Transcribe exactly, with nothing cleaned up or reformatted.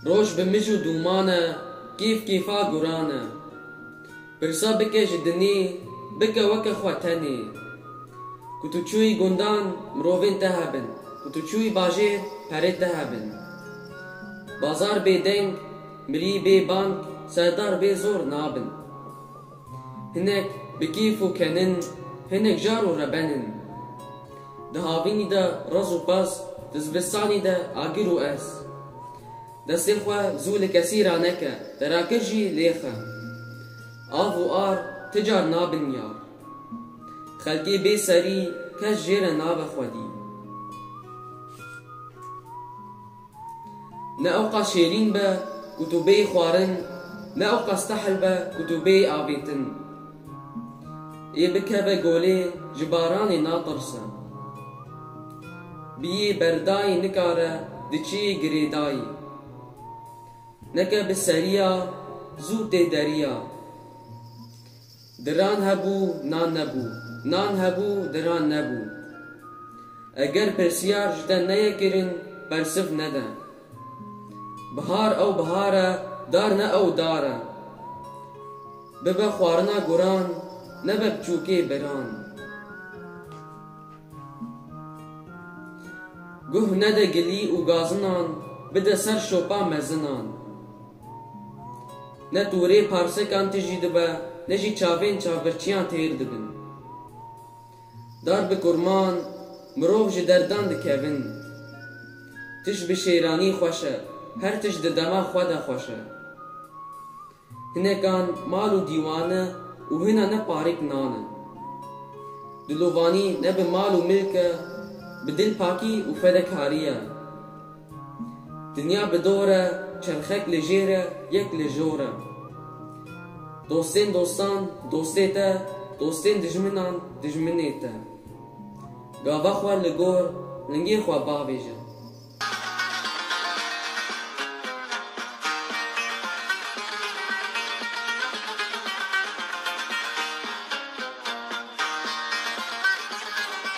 Roj bi mij û dûman e, kêf kêfa guran e. Pirsa bike ji dinê, bike weke xwe tenê. Ku tu çûyî gundan, mirovên te hebin. Ku tu çûyî bajêr, perê te hebin. Bazar bê deng, mirî bê bang, serdar bê zor nabin. Hinek bi kêf û kenin, hinek jar û reben in. Di havînî de rez û pez, di zivistanî de agir û ez. Destê xwe zû li kesî raneke, te rakir jî lêxe. Av û ar ti car nabin yar. Xelkê bê serî kes jê re nabe xwedî. Ne ewqas şêrîn be ku tu bêyî xwarin, ne ewqas tehl be ku tu bêyî avêtin. Ê bikeve golê, ji baranê natirse. Bi yê berdayî nikare, diçiyê girêdayî. Neke bi seriya, zû tê deriya. Diran hebû, nan nebû. Nan hebû, diran nebû. Eger pirsiyar ji te neye kirin, bersiv nede. Bihar ew bihar e, dar ne ew dar e. Bibe xwarina guran, nebe biçûkê biran. Guh nede gilî û gazinan, bide ser şopa mezinan. Ne tûrê parsekan tijî dibe, ne jî çavên çavbirçiyan têr dibin. Dar bi kurman, mirov ji derdan dikevin. Tişt bi şêranî xweş e, her tişt di dema xwe de xweş e. Hinekan mal û dîwan e û hina ne parêk nan e. Dilovanî ne bi mal û milk e, bi dilpakî û fedekarî ye. Dinya bi dor e, çerxek li jêr e, yek li jor e. Dostên dostan, dostê te, dostên dijminan, dijminê te. Gava xwe li gor, lingê xwe bavêje.